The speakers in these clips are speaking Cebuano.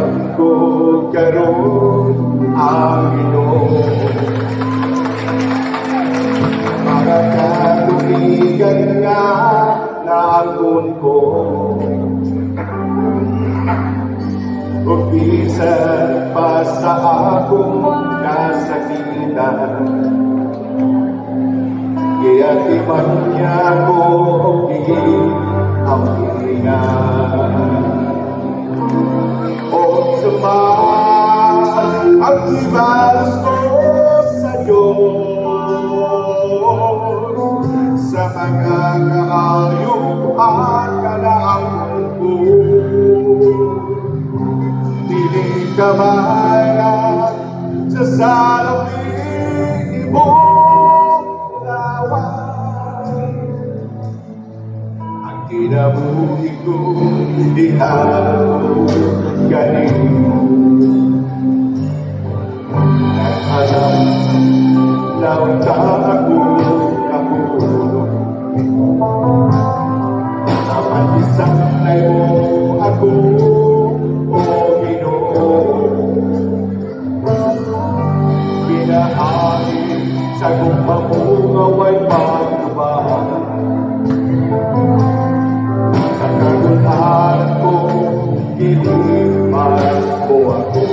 Alam ko karon ang Ginoo. Mga katubigan nga naangkon ko, ug bisan pa sa akong kasakitan, giatiman niya ko og giampingan. Unsa man ang ibalos ko sa Diyos, sa mga kaayuhan kanaangkon ko, dili kabayan sa salapi imong lawas. Ang kinabuhi ko ihalad ko kanimo. Naghanap na unta ako kapulong, apan gisanay mo ako, o Ginoo. Pinaagi sa gugma mo nga way pagluban, sa kagul-an ko gilipay mo ako.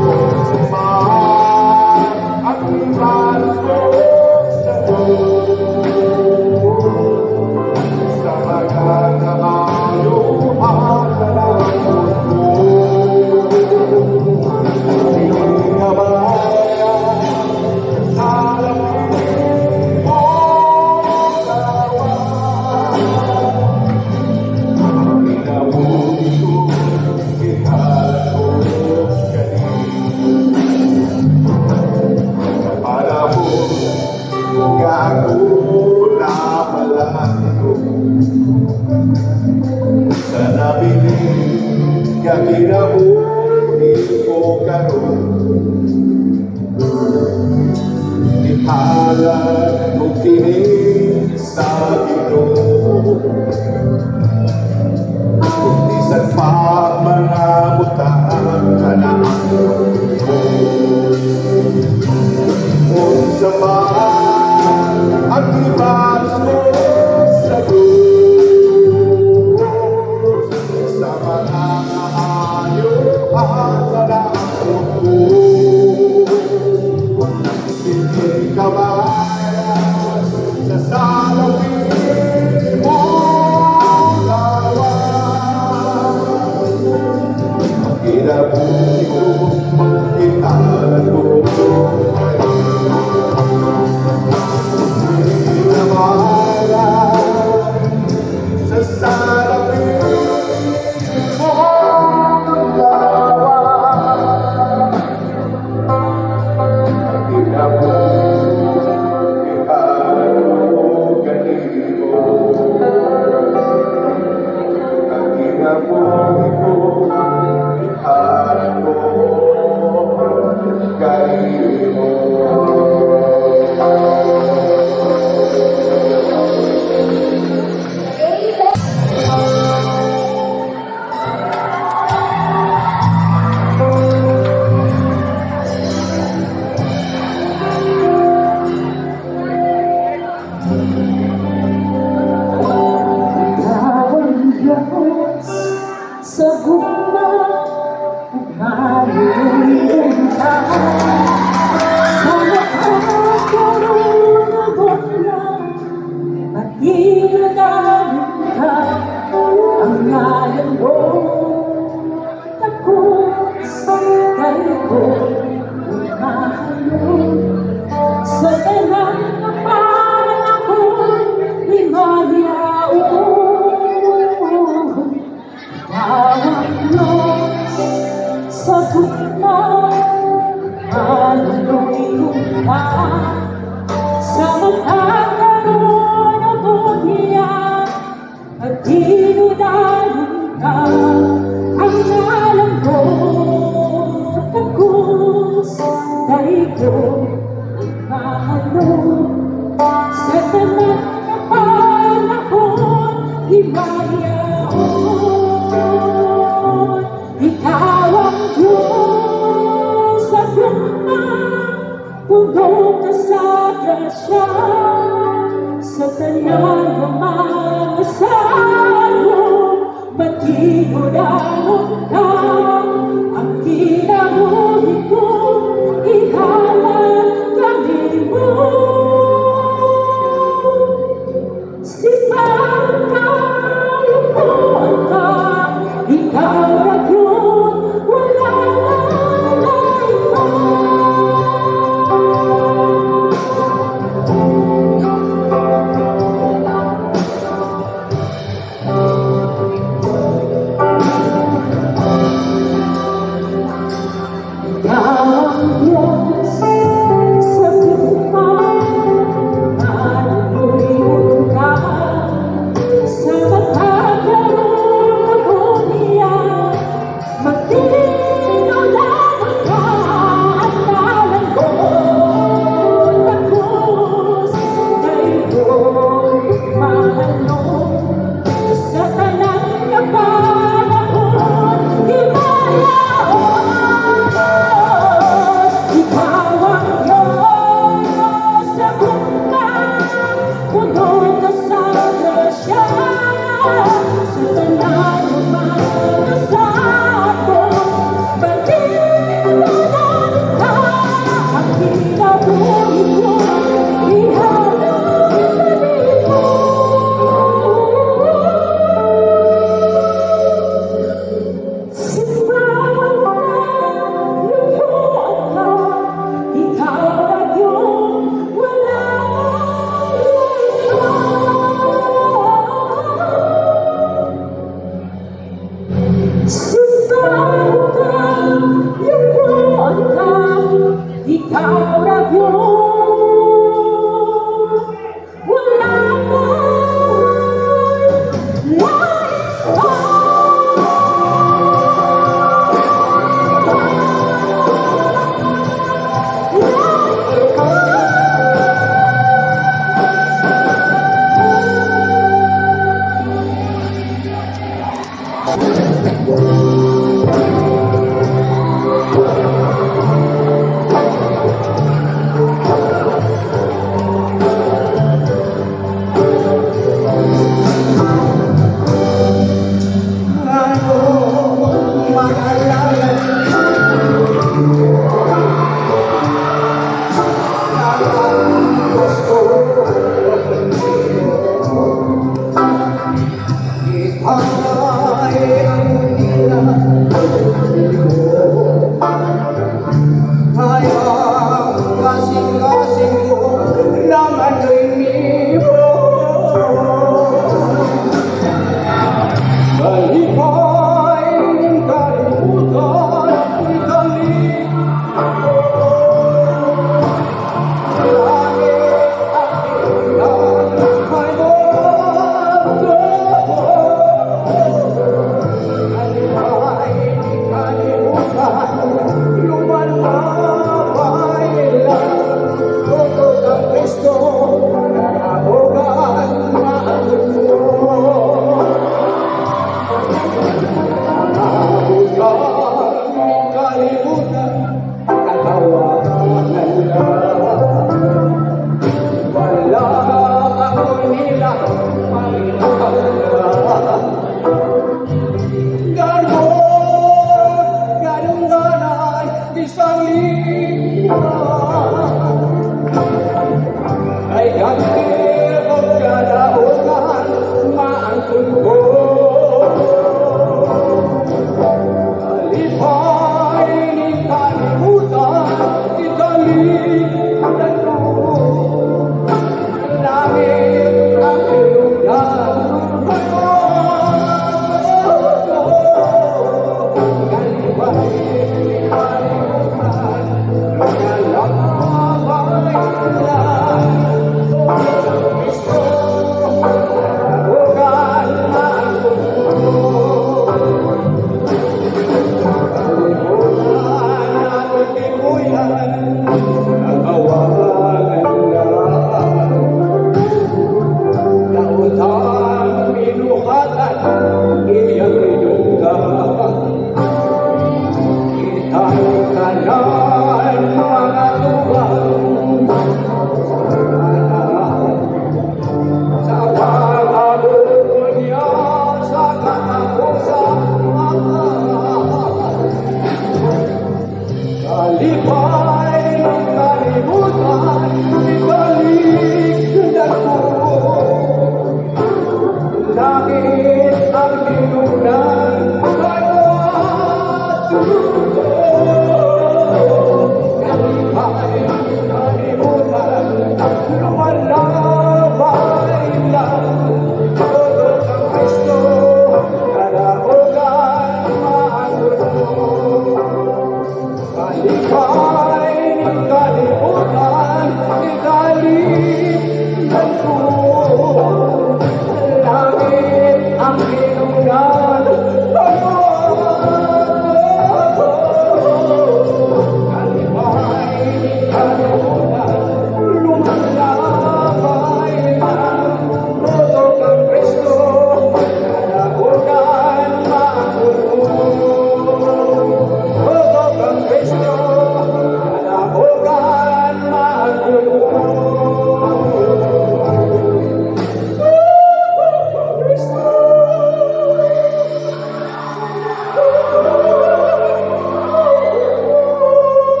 Unsa man ang ibalos ko sa Diyos, sa mga kaayuhan kanaangkon ko, dili kabayan sa salapi imong lawas. Ang kinabuhi ko ihalad ko kanimo. Sa panahon nga ako namalayo, sa nabilin nga kinabuhi ko karon, ihalad ko kini sa Ginoo. Kung bisan pa mga butang kanaangkon ko. Unsa man ang ibalos ko sa Diyos, sa mga kaayuhan kanaangkon ko, dili kabayan sa salapi imong lawas. Ang kinabuhi ko ihalad ko kanimo. Dili kabayan sa salapi imong lawas. Ang kinabuhi ihalad ko kanimo. Ang kinabuhi ko ihalad ko kanimo. Ikaw ang Diyos sa gugma, malulong ka sa makakaroon at ka ang ngalan mo takos kay ko mahalo sa tanang panahon himayaon. Ikaw ang Diyos sa gugma, malulong ka sa makakaroon at tinudayon ka ang ngalan mo takos kay ko mahalo sa tanang panahon himayaon. Puno ka sa grasya. Sa tanan nga mga salmo, matinod-anon ka. Ang kinabuhi ko, ihalad kanimo. Simbang ka, ka, ikaw ra gyud, wala na iba. Ikaw ang Diyos sa gugma, maluyod ka sa pagkakaroon niya. Magtinudanon ka at ngalan mo na krus, dayon mahalo sa tanan nga panahon, himayaon. Ikaw ang Diyos sa gugma, puno ka sa grasya. Sa tanan nga mga salmo, matinod-anon ka. Ang kinabuhi ko, ihalad kanimo. Simbang ka, luyuan ka, ikaw ra gyud, wala iba. Simbang ka, luyuan ka, ikaw ra gyud.